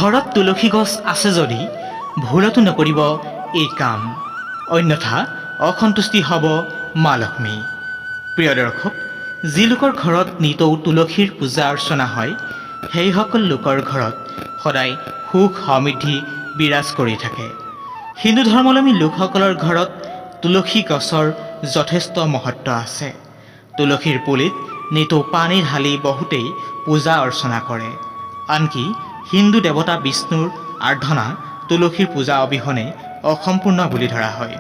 ঘৰত তুলসী গছ আছে যদি ভুলতো নকৰিব এই কাম, অন্যথা অসন্তুষ্টি হ'ব মা লক্ষ্মী। প্ৰিয় দৰ্শক, যি লোকৰ ঘৰত নিতৌ তুলসীৰ পূজা অৰ্চনা হয়, সেইসকল লোকৰ ঘৰত সদায় সুখ সমৃদ্ধি বিৰাজ কৰি থাকে। হিন্দু ধৰ্মাৱলম্বী লোকসকলৰ ঘৰত তুলসী গছৰ যথেষ্ট মহত্ব আছে। তুলসীৰ পুলিত নিতৌ পানী ঢালি বহুতেই পূজা অৰ্চনা কৰে। আনকি হিন্দু দেৱতা বিষ্ণুৰ আৰাধনা তুলসীৰ পূজা অবিহনে অসম্পূৰ্ণ বুলি ধৰা হয়,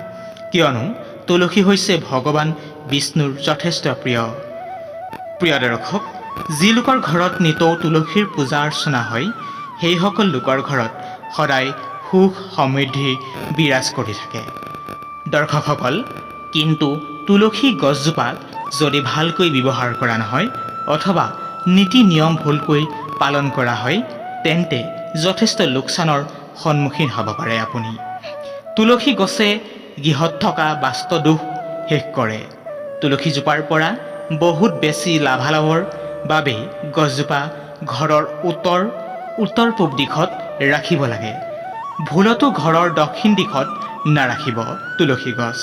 কিয়নো তুলসী হৈছে ভগৱান বিষ্ণুৰ যথেষ্ট প্ৰিয়। প্ৰিয় দৰ্শক, যি লোকৰ ঘৰত নিতৌ তুলসীৰ পূজা অৰ্চনা হয়, সেইসকল লোকৰ ঘৰত সদায় সুখ সমৃদ্ধি বিৰাজ কৰি থাকে। দৰ্শকসকল, কিন্তু তুলসী গছজোপাক যদি ভালকৈ ব্যৱহাৰ কৰা নহয় অথবা নীতি নিয়ম ভুলকৈ পালন কৰা হয়, তেন্তে যথেষ্ট লোকচানৰ সন্মুখীন হ'ব পাৰে আপুনি। তুলসী গছে গৃহত থকা বাস্তুদোষ শেষ কৰে। তুলসীজোপাৰ পৰা বহুত বেছি লাভালাভৰ বাবে গছজোপা ঘৰৰ উত্তৰ, উত্তৰ পূব দিশত ৰাখিব লাগে। ভুলতো ঘৰৰ দক্ষিণ দিশত নাৰাখিব তুলসী গছ।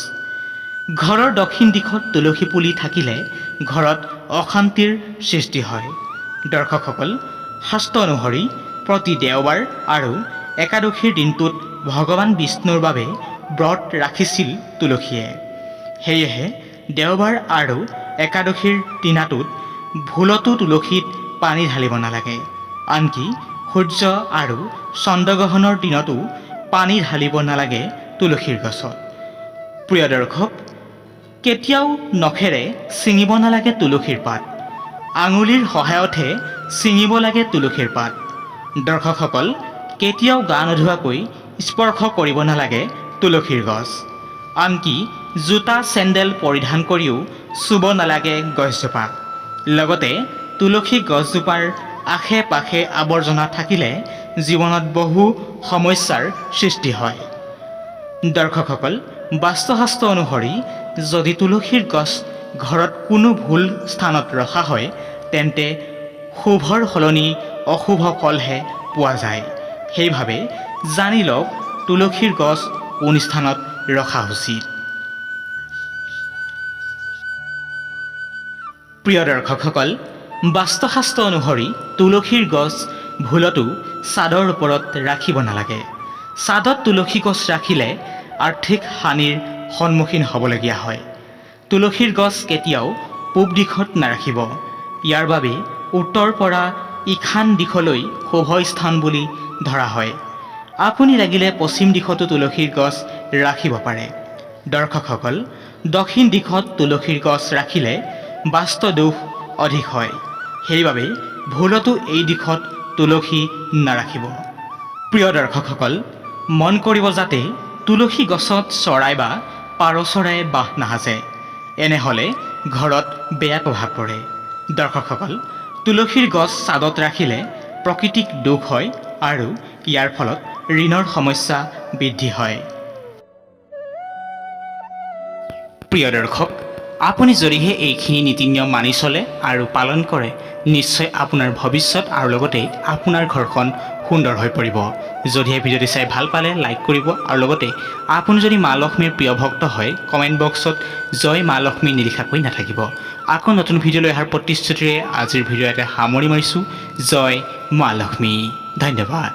ঘৰৰ দক্ষিণ দিশত তুলসী পুলি থাকিলে ঘৰত অশান্তিৰ সৃষ্টি হয়। দৰ্শকসকল, শাস্ত্ৰ অনুসৰি প্ৰতি দেওবাৰ আৰু একাদশীৰ দিনটোত ভগৱান বিষ্ণুৰ বাবে ব্ৰত ৰাখিছিল তুলসীয়ে। সেয়েহে দেওবাৰ আৰু একাদশীৰ দিনাটোত ভুলতো তুলসীত পানী ঢালিব নালাগে। আনকি সূৰ্য আৰু চন্দ্ৰগ্ৰহণৰ দিনতো পানী ঢালিব নালাগে তুলসীৰ গছত। প্ৰিয় দৰ্শক, কেতিয়াও নখেৰে ছিঙিব নালাগে তুলসীৰ পাত। আঙুলিৰ সহায়তহে ছিঙিব লাগে তুলসীৰ পাত। দৰ্শকসকল, কেতিয়াও গা নোধোৱাকৈ স্পৰ্শ কৰিব নালাগে তুলসীৰ গছ। আনকি জোতা চেণ্ডেল পৰিধান কৰিও চুব নালাগে গছজোপা। লগতে তুলসী গছজোপাৰ আশে পাশে আৱৰ্জনা থাকিলে জীৱনত বহু সমস্যাৰ সৃষ্টি হয়। দৰ্শকসকল, বাস্তুশাস্ত্ৰ অনুসৰি যদি তুলসীৰ গছ ঘৰত কোনো ভুল স্থানত ৰখা হয়, তেন্তে শুভৰ সলনি অশুভ ফলহে পোৱা যায়। সেইবাবে জানি লওক তুলসীৰ গছ কোন স্থানত ৰখা উচিত। প্ৰিয় দৰ্শকসকল, বাস্তুশাস্ত্ৰ অনুসৰি তুলসীৰ গছ ভুলতো চাদৰ ওপৰত ৰাখিব নালাগে। চাদত তুলসী গছ ৰাখিলে আৰ্থিক হানিৰ সন্মুখীন হ'বলগীয়া হয়। তুলসীৰ গছ কেতিয়াও পূব দিশত নাৰাখিব। ইয়াৰ বাবে উত্তৰ পৰা ঈশান দিশলৈ শুভ স্থান বুলি ধৰা হয়। আপুনি লাগিলে পশ্চিম দিশতো তুলসীৰ গছ ৰাখিব পাৰে। দৰ্শকসকল, দক্ষিণ দিশত তুলসীৰ গছ ৰাখিলে বাস্তুদোষ অধিক হয়। সেইবাবে ভুলতো এই দিশত তুলসী নাৰাখিব। প্ৰিয় দৰ্শকসকল, মন কৰিব যাতে তুলসী গছত চৰাই বা পাৰ চৰায়ে বাহ নাসাজে। এনে হ'লে ঘৰত বেয়া প্ৰভাৱ পৰে। দৰ্শকসকল, তুলসীৰ গছ চাদত ৰাখিলে প্ৰকৃতিক দোষ হয় আৰু ইয়াৰ ফলত ঋণৰ সমস্যা বৃদ্ধি হয়। প্ৰিয় দৰ্শক, আপুনি যদিহে এইখিনি নীতি নিয়ম মানি চলে আৰু পালন কৰে, নিশ্চয় আপোনাৰ ভৱিষ্যত আৰু লগতে আপোনাৰ ঘৰখন সুন্দৰ হৈ পৰিব। যদিহে ভিডিঅ'টি চাই ভাল পালে লাইক কৰিব আৰু লগতে আপুনি যদি মা লক্ষ্মীৰ প্ৰিয় ভক্ত হয়, কমেণ্ট বক্সত জয় মা লক্ষ্মী নিলিখাকৈ নাথাকিব। আকৌ নতুন ভিডিঅ' লৈ অহাৰ প্ৰতিশ্ৰুতিৰে আজিৰ ভিডিঅ' এটা সামৰণি মাৰিছোঁ। জয় মা লক্ষ্মী। ধন্যবাদ।